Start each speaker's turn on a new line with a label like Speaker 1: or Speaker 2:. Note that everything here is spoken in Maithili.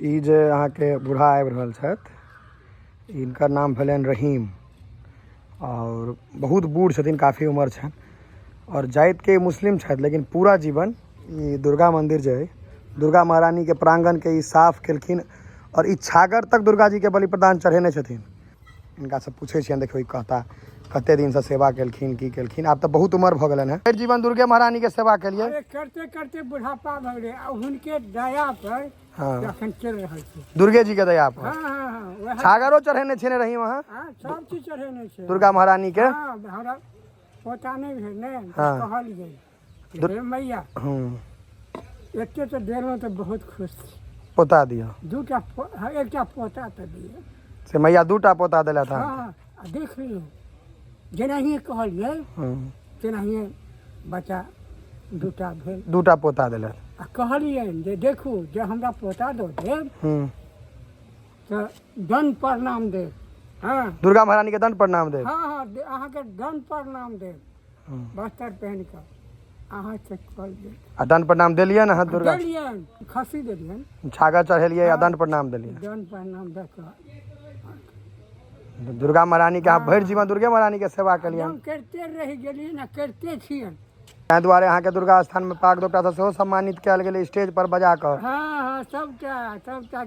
Speaker 1: ई जे अहाँके बूढ़ा आबि रहल छथि, हिनकर नाम भेलनि रहीम आओर बहुत बूढ़ छथिन, काफी उम्र छनि आओर जातिके मुस्लिम छथि, लेकिन पूरा जीवन ई दुर्गा मन्दिर जे अइ, दुर्गा महारानीके प्राङ्गणके ई साफ केलखिन आओर ई छागर तक दुर्गा जीके बलि प्रदान चढ़ेने छथिन। हिनकासँ पूछै छियनि, देखियौ ई कहता कते दिनसँ सेवा केलखिन, की केलखिन। आब तऽ बहुत उम्र भऽ गेलनि हेँ। भरि जीवन दुर्गे महारानीके सेवा केलियै।
Speaker 2: अरे करते करते बुढ़ापा भऽ गेलै आ हुनके दया पर अखन चलि रहल छै।
Speaker 1: दुर्गे जी के दया पर।
Speaker 2: हाँ, हाँ, हाँ, वएह।
Speaker 1: छागरो चढ़ेने छेने रही वहाँ?
Speaker 2: हाँ, सब चीज चढ़ेने छै
Speaker 1: दुर्गा महारानी के।
Speaker 2: हाँ, हमरा पोता नहि भेल ने, कहलियै हे मैया, एते तऽ देलहुँ तऽ बहुत खुश छी,
Speaker 1: पोता दिअ।
Speaker 2: दूटा, हाँ, एकटा पोता तऽ दिअ।
Speaker 1: से मैया दूटा पोता देलथि।
Speaker 2: हाँ, आ देख लियौ, जेनाहिए कहलियै तेनाहिए बच्चा दूटा भेल।
Speaker 1: दूटा पोता देलथि।
Speaker 2: आ कहलियनि जे देखू, जे हमरा पोता दऽ देब तऽ दण्ड प्रणाम देब। हाँ,
Speaker 1: दुर्गा महारानी के दण्ड प्रणाम देब।
Speaker 2: हाँ हाँ, अहाँके दण्ड प्रणाम देब, बस्तर पहिन कऽ अहाँ से कहलियै।
Speaker 1: आ दण्ड प्रणाम देलियै ने अहाँ दुर्गा?
Speaker 2: देलियनि, खस्सी देलियनि।
Speaker 1: छागर चढ़ेलियै आ दण्ड प्रणाम देलियै।
Speaker 2: दण्ड प्रणाम दऽ कऽ
Speaker 1: दुर्गा महारानी के अहाँ भरि जीवन दुर्गे महारानी के सेवा केलियनि।
Speaker 2: एकदम करिते रहि गेलियनि आ करिते छियनि।
Speaker 1: ताहि दुआरे अहाँके दुर्गा स्थानमे पाग दोपटासँ सेहो सम्मानित कयल गेलै, स्टेज पर बजा कऽ।
Speaker 2: हाँ हाँ, सबटा सबटा।